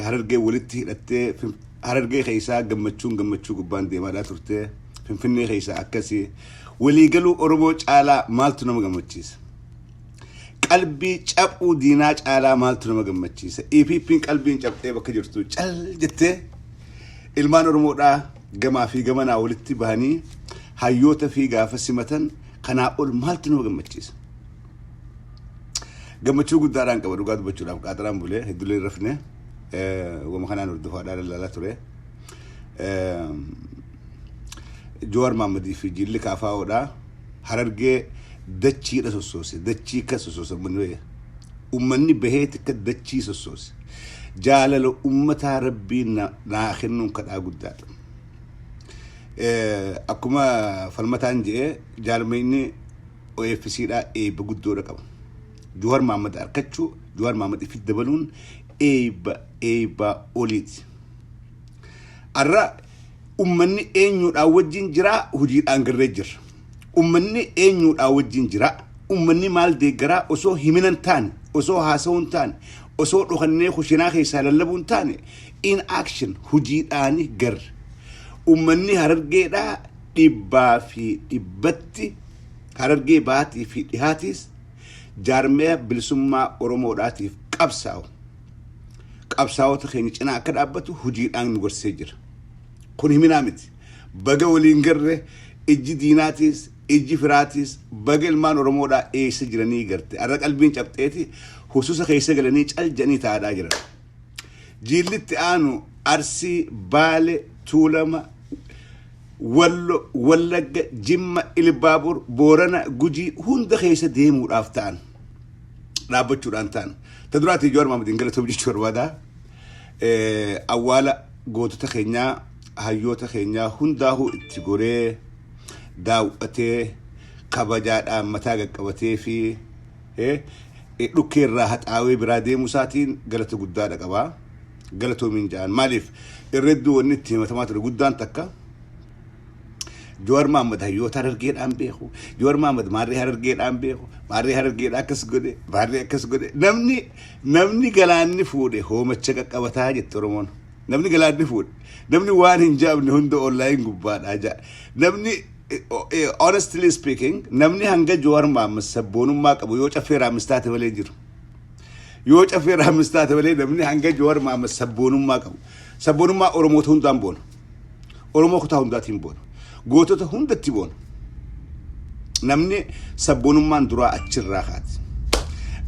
Harargee walitti hidhattee, Harargee keessaa gammachuun gammachuu gubbaan deemaadhaa turte. Finfinnee keessaa akkasii. Waliigaluu Oromoo caalaa maaltu nama gammachiisa? Qalbii caphuu diinaa caalaa maaltu nama gammachiisa? EPP'n qalbiin cabxee bakka jirtu cal jettee, ilmaan Oromoodhaa gamaa fi gamanaa walitti bahanii hayyoota fi gaafa simatan, kanaa ol maaltu nama gammachiisa? Gammachuu guddaadhaan qaba. Dhugaa dubbachuudhaaf qaaxaraan bulee hedduulee rafne wama kanaan hordofaadhaan ilaalaa ture. Jawaar Mahammadii fi jilli Kaafaa'oodhaa Harargee dachiidha sossoose. Dachii akka sossoose uummanni bahee. Uummanni baheeti akka dachii sossoose. Jaalala uummataa Rabbiin naa kennuun kadhaa guddaadha. Akkuma falmataan jedhee, jaalmayni OFCdhaa eebba guddoodha qaba. Jawaar Mahammad harkachuu, Jawaar Mahammad ifitti dabaluun eebba eebbaa oliiti. Har'a ummanni eenyuudhaan wajjin jira, hojiidhaan garree jirra. Ummanni eenyuudhaan wajjin jira? Ummanni maal deeggaraa? Osoo himina hin taane, osoo haasawuu hin taane, osoo dhokannee kushinaa keessaa lallabuu hin taane, in action, hojiidhaan garre. Ummanni Harargeedhaa 100%tti, Harargee baatii fi dhihaatiis, jaarmaya bilisummaa Oromoodhaatiif qabsaa'u, qabsaa'ota keenya cinaa akka dhaabbatu hojiidhaan nu gorsee jira. Kun himinaa miti. Baga waliin garre. Ijji diinaatiis ijji firaatiis baga ilmaan Oromoodhaa eessa jiranii garte. Har'a qalbiin cabxeeti hususa keessa galanii cal jedhanii taa'aa jiran. Jiillitti aanu Arsii, Baale, Tuulama, Wallo, Wallagga, Jimma, Ilbaabur, Boorana, Gujii hunda keessa deemuudhaaf ta'an dhaabbachuudhaan ta'an. Ta duraatii Jawaar Mahaammadiin galatoom jechuu barbaada. Awwaala gootota keenyaa, hayyoota keenyaa hundaahuu itti goree daawwatee, kabajaadhaan mataa qaqqabatee fi dhukkee irraa haxaawee biraa deemuu isaatiin galata guddaadha qaba. Galatoomiin ja'an. Maaliif? Irra hedduu wanni itti himatamaa ture guddaan takka, Jawaar Mahaammad hayyoota Harargeedhaan beeku. Jawaar Mahaammad maarree Harargeedhaan beeku. Maarree Harargeedhaa akkas godhe. Maarree akkas godhe. Namni galaanni fuudhe hoomacha qaqqabataa jette Oromoon. Namni galaanni fuudhe. Namni waan hin jaabne hunda online gubbaadhaa ja'a. Namni, honestly speaking, namni hanga Jawaar Mahaammad sabboonummaa qabu yoo Caffee Raamis taate malee jiru. Yoo Caffee Raamis taate malee namni hanga Jawaar Mahaammad sabboonummaa qabu. Sabboonummaa Oromoota hundaan boona. Oromoo kutaa hundaatiin boona. Gootota hundatti boona. Namni sabboonummaan duraa achirraa kaati.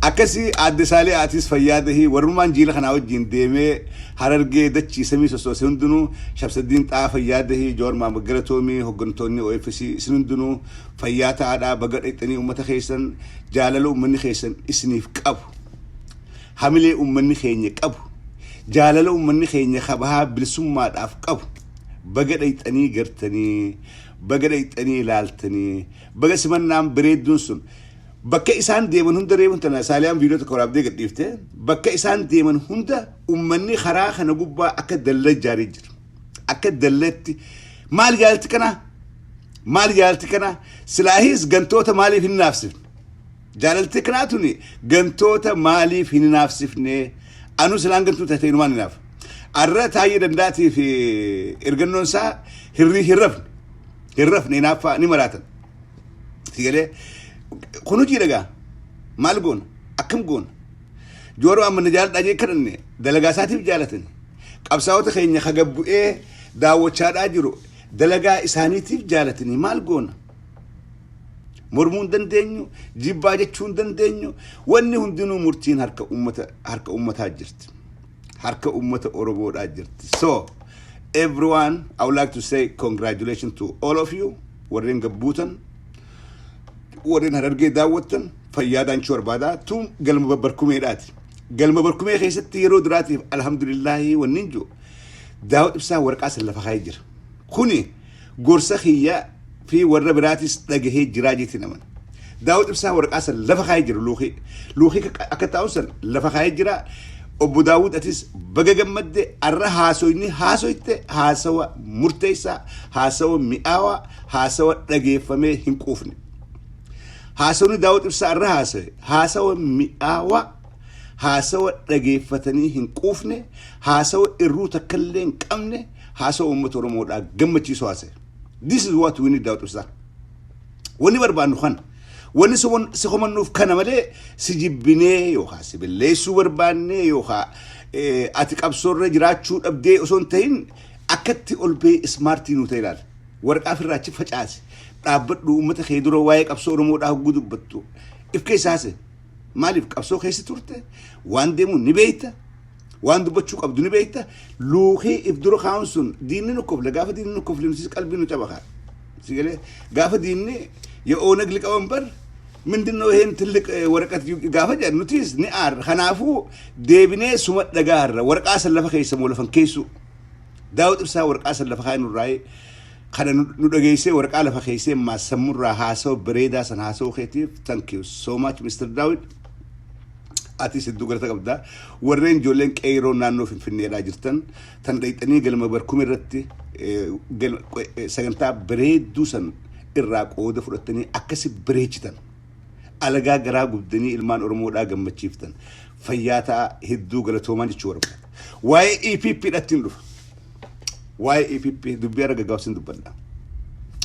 Akkasii aadde Saalee Aatis fayyaa dahii. Warrummaan jiila kanaa wajjin deemee Harargee dachii samii sossoose hundinuu, Shamsaddiin Xaa fayyaa dahii, Jawaar Mahaammad galatoomii, hooggantoonni OFC isin hundinuu fayyaa ta'aadhaa. Baga dhaqxanii uummata keessan, jaalala uummanni keessan isiniif qabu, hamilee uummanni keenya qabu, jaalala uummanni keenya kabahaa bilisummaadhaaf qabu baga dhaqxanii gartanii, baga dhaqxanii ilaaltanii, baga simannaan bareedduun sun bakka isaan deeman hunda. Reefuun tana Saaliyaan viidiyoo tokko waraabdee gadhiifte. Bakka isaan deeman hunda ummanni karaa kana gubbaa akka dallaa ijaaree jira. Akka dallatti maal jaalti kana? Maal jaalti kana? Silaahis gantoota maaliif hin naafsifne? Jaalalti kanaa tuni gantoota maaliif hin naafsifne? Anu silaan gantuu taate inumaan hin naafa. Arra Taayyee Danda'aatii fi ergannoon isaa hirrii hin rafne. Hin rafne, hinaaffaa ni maraatan. Sigalee kun hojii dhagaa. Maal goona? Akkam goona? Jooroo amma na jaaladhaa jee kadhanne, dalagaa isaatiif jaalatan. Qabsaa'ota keenya ka gabbu'ee daawwachaadhaa jiru dalagaa isaaniitiif jaalatanii, maal goona? Mormuu hin dandeenyu, jibbaa jechuu hin dandeenyu. Wanni hundinuu murtiin harka uummata, harka uummataa jirti. Harka uummata Oromoodhaa jirti. So everyone, I would like to say congratulations to all of you. Warreen gabbuutan, warreen Harargee daawwattan fayyaadhaan chuu barbaadaa. Tun galma barkumeedhaati. Galma barkumee keessatti yeroo duraatiif, alhamdulillaahi, wanni hin jiru. Daawud Ibsaa waraqaa san lafa kaa'ee jira. Kuni gorsa kiyya fi warra biraatis dhagahee jiraa jetti naman. Daawud Ibsaa waraqaa san lafa kaa'ee jira luukii. Luukii akka taa'u san lafa kaa'ee jira. Obbo Daawud, atis baga gammadde. Arra haasoyni haasoyte haasawa murteessaa, haasawa mi'aawaa, haasawa dhageeffamee hin quufne. Haasawni Daawud Ibsaa arra haasawe haasawa mi'aawaa, Haasawa dhageeffatanii hin quufne, haasawa irruu takkallee hin qabne, haasawa uummata Oromoodhaa gammachiisu haasa'e. This is what we need, Daawud Ibsaa. Wanni barbaannu kana. Wanni si komannuuf kana malee si jibbinee yookaan si balleessuu barbaannee yookaan ati qabsoorra jiraachuu dhabdee osoo hin ta'in, akkatti ol ba'ee smart nu ta'e ilaala. Waraqaa ofirraa achi facaase. Dhaabbadhu, uummata kee dura waa'ee qabsoo Oromoodhaa hogguu dubbattu. If keessaa haase. Maaliif? Qabsoo keessa turte, waan deemu ni beekta. Waan dubbachuu qabdu ni beekta. Luukii if dura kaa'uun sun diinni nu kofle. Gaafa diinni nu kofle nutis qalbii nu caba. Si galee? Gaafa diinni የኦነግ ሊቀመንበር ምንድን ነው ይሄን ትልቅ ወረቀት gaafa jedhan nutis ni aarra. Kanaafuu deebinee suma dhagaarra waraqaa san lafa keessa moo lafan keessu. Daawud Ibsaa waraqaa san lafa kaa'e nurraa'ee kana nu dhageessee, waraqaa lafa keessee maassammurraa haasawa bareedaa san haasawuu keetiif thank you so much, Mr. Daawud. Atis hedduu galata qabda. Warreen ijoolleen qeeroo naannoo Finfinneedhaa jirtan tan dhayxanii galma barkum irratti sagantaa bareedduu san irraa qooda fudhattanii akkasi bareechitan. Alagaa garaa gubdanii ilmaan Oromoodhaa gammachiiftan. Fayyaa ta'a, hedduu galatoomaa jechuu barbaada. Waa'ee EPP dhattiin dhufa. Waa'ee EPP dubbii har'a gaggabaabsin dubbadha.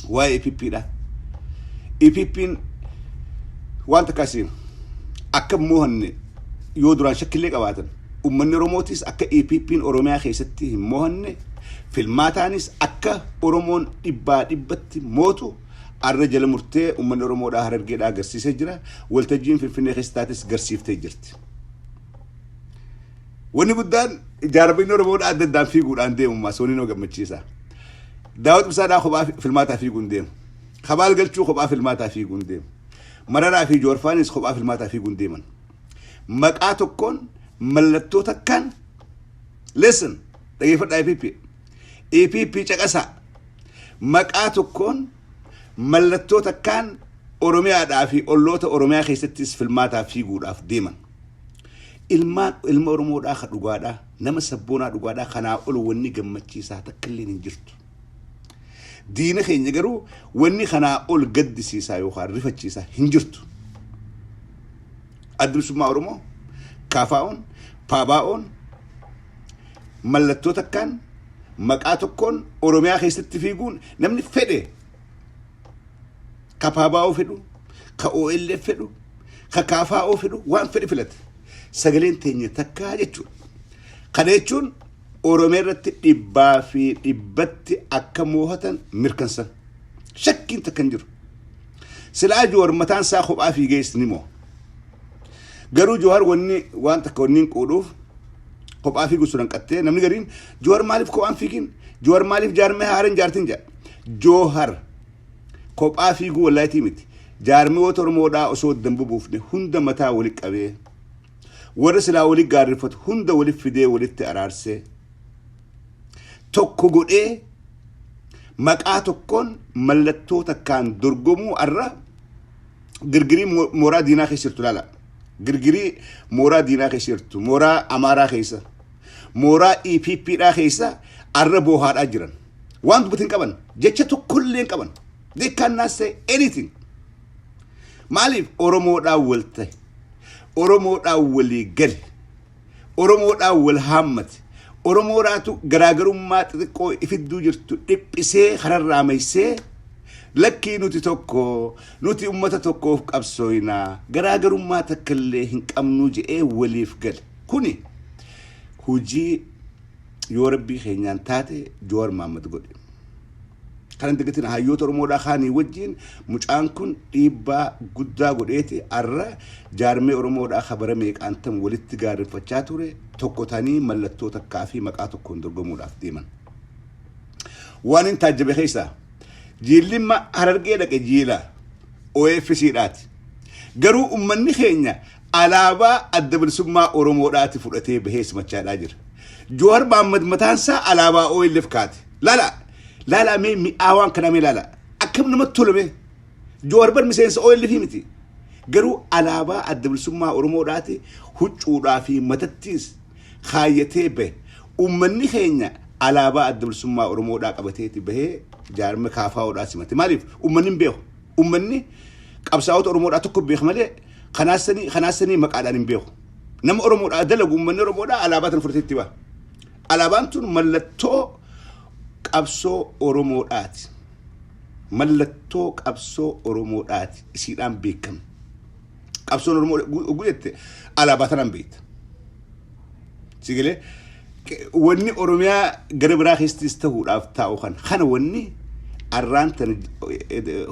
Waa'ee EPP dha. EPP'n waan takkaasiin akka moohanne yoo duraan shakkillee qabaatan, uummanni Oromootis akka EPP'n Oromiyaa keessatti hin moohanne, filmaataanis akka Oromoon dhibbaa dhibbatti mootu arra jala murtee uummanni Oromoodhaa Harargeedhaa agarsiisee jira. Waltajjiin Finfinnee keessa taates garsiiftee jirti. Wanni guddaan jaarmiyni Oromoodhaa adda addaan fiiguudhaan deemu maas wanni nama gammachiisa. Daawud Ibsaadhaa kophaa filmaataa fiiguun deemu. Kabaal Galchuu kophaa filmaataa fiiguun deemu. Mararaa fi Joorfaanis kophaa filmaataa fiiguun deeman. Maqaa tokkoon, mallattoo takkaan. Listen, dhageeffadhaa EPP. EPP caqasaa. Maqaa tokkoon, mallattoo takkaan Oromiyaadhaa fi olloota Oromiyaa keessattis filmaataa fiiguudhaaf deeman. Ilmaan ilma Oromoodhaa ka dhugaadhaa, nama sabboonaa dhugaadhaa, kanaa ol wanni gammachiisaa takka illee hin jirtu. Diina keenya garuu wanni kanaa ol gaddisiisaa yookaan rifachiisaa hin jirtu. Adda Bilisummaa Oromoo, KFO'n, PABO'n mallattoo takkaan, maqaa tokkoon Oromiyaa keessatti fiiguun, namni fedhe ka PABO fedhu, ka OLF fedhu, ka KFO fedhu, waan fedhe filate. Sagaleen teenya takkaa jechuudha. Kana jechuun Oromiyaa irratti dhibbaa fi dhibbatti akka moohatan mirkansan. Shakkiin takka hin jiru. Silaa Joowar mataan isaa kophaa fiigees ni moo. Garuu Joowar wanni waan takka wanni hin quudhuuf kophaa fiiguu sun hanqattee, namni gariin Joowar maaliif kophaan fiigin? Joowar maaliif jaarmee haara hin jaartin jedha. Joohar kophaa fiiguu wallaahitii miti. Jaarmiyoota Oromoodhaa osoo dambu buufne hunda mataa walitti qabee, warra silaa walitti gaarrifatu hunda walitti fidee, walitti araarsee, tokko godhee, maqaa tokkoon, mallattoo takkaan dorgomuu. Arra girgirii mooraa diinaa keessa jirtu ilaala. Girgirii mooraa diinaa keessa jirtu, mooraa Amaaraa keessa, mooraa EPP dhaa keessa arra boohaadhaa jiran. Waan dubbatin qaban, jecha tokkollee hin qaban. They cannot say anything. Maaliif? Oromoodhaan wal ta'e, Oromoodhaan walii gale, Oromoodhaan wal haammate, Oromoodhaatu garaagarummaa xixiqqoo ifidduu jirtu dhiphisee kararraa maysee, lakkii, nuti tokko, nuti ummata tokkoof qabsooynaa, garaagarummaa takka illee hin qabnuu je'ee waliif gale. Kuni hujii yoo rabbii keenyaan taate Joowar Mahaammad godhe. Kan dagatin, hayyoota Oromoodhaa kaanii wajjin mucaan kun dhiibbaa guddaa godheeti arra jaarmee Oromoodhaa kabara meeqaan tam walitti gaarreffachaa ture tokko tanii mallattoo takkaa fi maqaa tokkoon dorgomuudhaaf deeman. Waan hin taajjabe keessaa jiillimma Harargee dhaqe jiila OFCdhaati. Garuu uummanni keenya alaabaa Adda Bilisummaa Oromoodhaati fudhatee bahee simachaadhaa jira. Joowar Mahaammad mataan isaa alaabaa OLF kaate. Laala, laala, mee mi'aawaan kana mee laala. Akkam namatti tolame. Joowar bar miseensa OLF miti. Garuu alaabaa Adda Bilisummaa Oromoodhaati huccuudhaa fi matattiis kaayyatee bahe. Uummanni keenya alaabaa Adda Bilisummaa Oromoodhaa qabateeti bahee jaarma KFOdhaa simate. Maaliif? Uummanni hin beeku. Uummanni qabsaa'ota Oromoodhaa tokko beeka malee kanaas sanii maqaadhaan hin beeku. Nama Oromoodhaa dalagu, uummanni Oromoodhaa alaabaa tana fudhatee itti ba'a. Alaabaan tun mallattoo qabsoo Oromoodhaati. Mallattoo qabsoo Oromoodhaati. Isiidhaan beekama. Qabsoon Oromoo oguu jette alaabaa tanaan beekta. Sigalee wanni Oromiyaa gara biraa keessattis ta'uudhaaf taa'u kana wanni arraan tana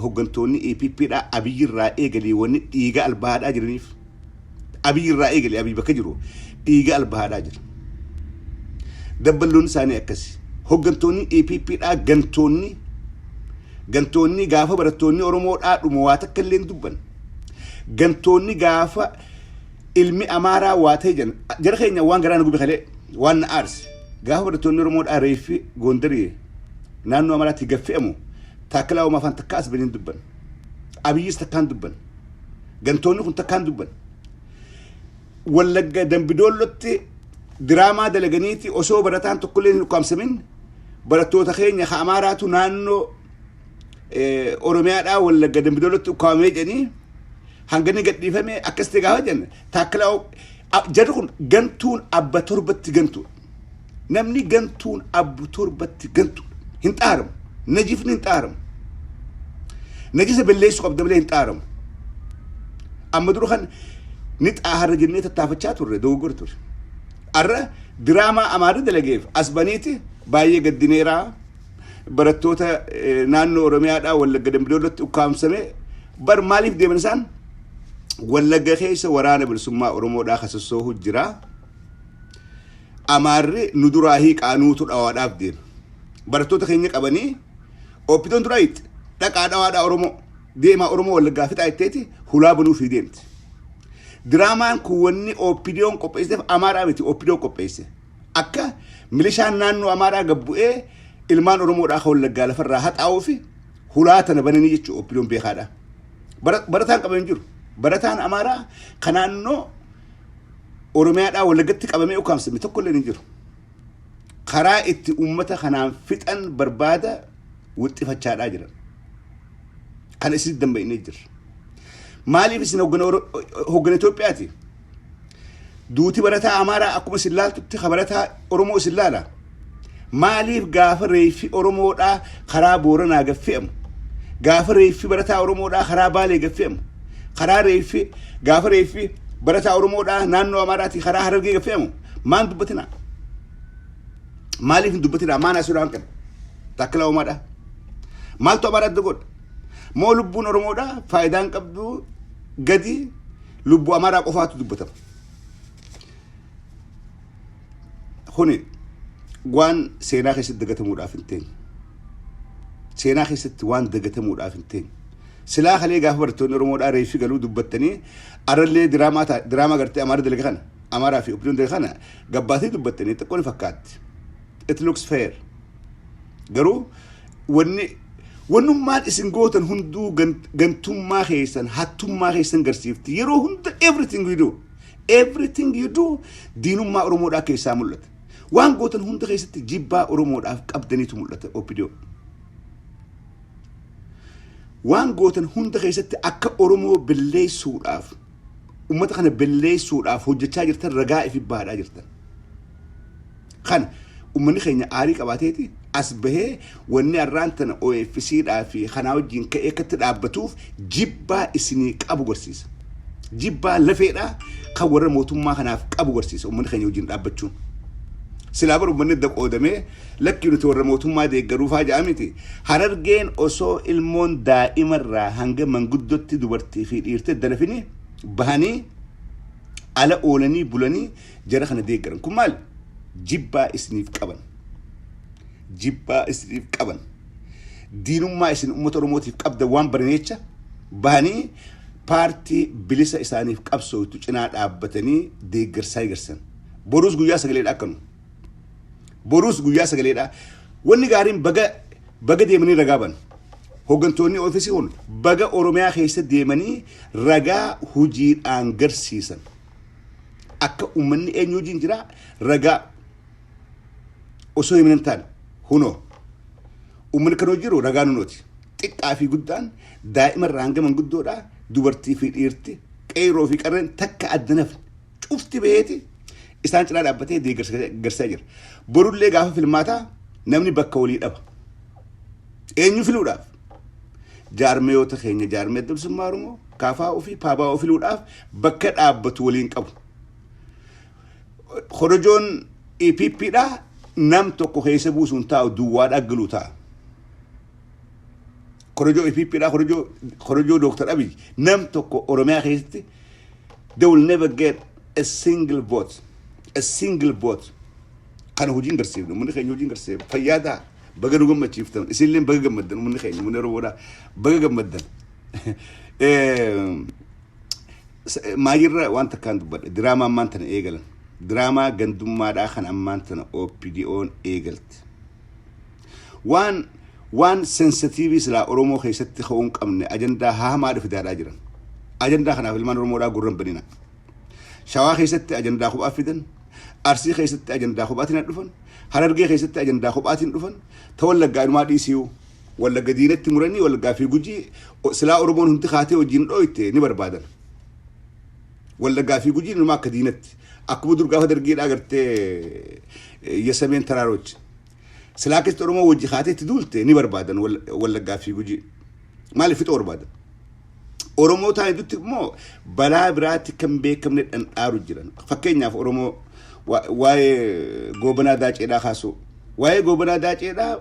hooggantoonni EPP dha Abiyyirraa eegalee wanni dhiiga albaadhaa jiraniif, Abiyyirraa eegalee, Abiyyi bakka jiru dhiiga albaadhaa jira. Dabballoon isaanii akkasi. Hooggantoonni EPP dha gantoonni gaafa barattoonni Oromoodhaa dhumu waa takka illee hin dubban. Gantoonni gaafa ilmi Amaaraa waa ta'e jedhan, jara keenya waan garaa na gube kalee waan na aarse, gaafa barattoonni Oromoodhaa reeffi Goondarii naannoo Amaaraatti gaffe'amu, Taakkalaa Uumaa afaan takka as baniin dubban. Abiyyis takkaan dubban. Gantoonni kun takkaan dubban. Wallagga Dambidoollotti diraamaa dalaganiiti osoo barataan tokkollee hin ukkaamsamin barattoota keenya ka Amaaraatu naannoo Oromiyaadhaa Wallagga Dambidoollotti ukkaamamee jedhanii hangani gadhiifame akkas ta'e gaafa jenna, Taakkalaa jarri kun gantuun abba torbatti gantuudha. Namni gantuun abbu torbatti gantuudha. Hin xaaramu. Najifni hin xaaramu. Najisa balleessuu qabda malee hin xaaramu. Amma dura kan ni xaaharra jennee tattaafachaa turre dogoggora ture. Arra diraamaa Amaarri dalageef as baniiti baay'ee gaddineeraa, barattoota naannoo Oromiyaadhaa Wallagga Dambidoollotti ukkaamsame. Bar maaliif deeman isaan? Wallagga keessa Waraana Bilisummaa Oromoodhaa kasassoohu jira. Amaarri nu duraa hiiqaa, nuutu dhawaadhaaf deema. Barattoota keenya qabanii OPDOn duraa hiixxe, dhaqaa dhawaadhaa, Oromoo deemaa, Oromoo Wallaggaa fixaa jetteeti hulaa banuufii deemti. Diraamaan kun wanni OPDOn qopheesseef Amaaraa miti, OPDOn qopheesse. Akka milishaan naannoo Amaaraa gabbu'ee ilmaan Oromoodhaa kan Wallaggaa lafarraa haxaa'uu fi hulaa tana bananii jechuudha OPDOn beekaadha. Barataan qabamee hin jiru. Barataan Amaaraa kan naannoo Oromiyaadhaa Wallaggatti qabamee ukkaamsame tokko illee hin jiru. Karaa itti uummata kanaan fixan barbaada wixxifachaadhaa jiran. Kana isin damba'innee jirra. Maaliif isin hoggana Itoophiyaati? Duuti barataa Amaaraa akkuma isin laaltutti ka barataa Oromoo isin laala. Maaliif gaafa reeffi Oromoodhaa karaa Booranaa gaffe'amu? Gaafa reeffi barataa Oromoodhaa karaa Baalee gaffe'amu? Karaa reeffi gaafa reeffi barataa Oromoodhaa naannoo Amaaraatii karaa Harargee gaffe'amu? Maan dubbatinaa? Maaliif hin dubbatinaa? Maan asirraa hanqina? Taakkalaa Uumaadhaa. Maaltu Amaaraa adda godha? Moo lubbuun Oromoodhaa faayidaan qabdu gadi lubbuu Amaaraa qofaatu dubbatama? Kuni waan seenaa keessatti dagatamuudhaaf hin teenye. Seenaa keessatti waan dagatamuudhaaf hin teenye. Silaa kalee gaafa barattoonni Oromoodhaa reeffi galuu dubbattanii, arallee diraamaa diraamaa gartee Amaara dalaga kana, Amaaraa fi OPDOn dalaga kana gabbaatee dubbattanii xiqqoo ni fakkaatti. It looks fair. Garuu wanni wannummaan isin gootan hunduu gantummaa keessan, hattummaa keessan garsiifti. Yeroo hunda everything you do, everything you do diinummaa Oromoodhaa keessaa mul'ata. Waan gootan hunda keessatti jibbaa Oromoodhaaf qabdaniitu mul'ata, OPDO. Waan gootan hunda keessatti akka Oromoo balleessuudhaaf, uummata kana balleessuudhaaf hojjechaa jirtan, ragaa ifi baadhaa jirtan. Kana uummanni keenya aarii qabaateeti as bahee wanni har'aan tana OFC-dhaa fi kanaa wajjin ka'ee akkatti dhaabbatuuf jibbaa isinii qabu garsiisa. Jibbaa lafeedhaa kan warra mootummaa kanaaf qabu garsiisa uummanni keenya wajjin dhaabbachuun. Silaa bar uummanni adda qoodamee lakkii nuti warra mootummaa deeggaruufaa ja'a miti. Harargeen osoo ilmoon daa'imarraa hanga manguddootti dubartii fi dhiirtee danafini bahanii ala oolanii bulanii jara kana deeggaran. Kun maali? Jibbaa isiniif qaban. Jibbaa isiniif qaban. Diinummaa isin uummata Oromootiif qabdan waan baraniicha bahanii paartii bilisa isaaniif qabsootu cinaa dhaabbatanii deeggarsaa eegarsan. Boruus guyyaa sagaleedha akkanu. Boruus guyyaa sagaleedha. Wanni gaariin baga baga deemanii ragaa ban. Hooggantoonni ofiisii kun baga Oromiyaa keessa deemanii ragaa hojiidhaan garsiisan. Akka uummanni eenyu wajjin jira ragaa osoo himin hin taane, hunoo uummanni kan jiru ragaa nunooti. Xiqqaa fi guddaan, daa'ima irraa hanga manguddoodhaa, dubartii fi dhiirti, qeerroo fi qarreen takka adda nafne. Cufti baheeti isaan cinaa dhaabbatee deeggarsa garsaa jira. Borullee gaafa filmaataa namni bakka walii dhaba. Eenyu filuudhaaf? Jaarmeyoota keenya, jaarmee bilisummaa Oromoo, kaafaa ofii paabaa filuudhaaf bakka dhaabbatu waliin qabu. Korojoon EPP dha nam tokko keessa buusuun taa'u duwwaa galuu ta'a. Korojoo EPP dha, korojoo Dr. Abiy nam tokko Oromiyaa keessatti they will never get a single vote. A single vote. Kana hojiin garsiifne, uummanni keenya hojiin garsiifne fayyaa ta'a. Baga nu gammachiiftan, isinillee baga gammaddan, uummanni keenya, uummanni Oromoodhaa baga gammaddan. Maayirra waan takkaan dubbadhe. Diraamaa ammaan tana eegalan, diraamaa gandummaadhaa kan ammaan tana OPDO'n eegalte, waan sensitiivii silaa Oromoo keessatti ka'uu hin qabne ajandaa hamaa fidaadhaa jiran. Ajandaa kanaaf ilmaan Oromoodhaa gurran banina. Shawaa keessatti ajandaa kophaa fidan, Arsii keessatti ajandaa kophaatiin dhufan, Harargee keessatti ajandaa kophaatiin dhufan, ta Wallaggaa inumaa dhiisiyuu. Wallagga diinatti muranii, Wallaggaa fi Gujii silaa Oromoon hundi kaatee wajjin dhooyte ni barbaadan. Wallaggaa fi Gujiin inumaa akka diinatti. Akkuma dur gaafa dargiidhaa gartee የሰሜን ተራሮች silaa akkasitti Oromoo wajji kaatee itti duulte ni barbaadan Wallaggaa fi Gujii. Maaliif fixoo barbaadan? Oromoo ta'an gidduutti immoo balaa biraatti kan beekamne dhandhaaru jiran. Fakkeenyaaf, Oromoo waa'ee Goobanaa Daaceedhaa kaasu. Waa'ee Goobanaa Daaceedhaa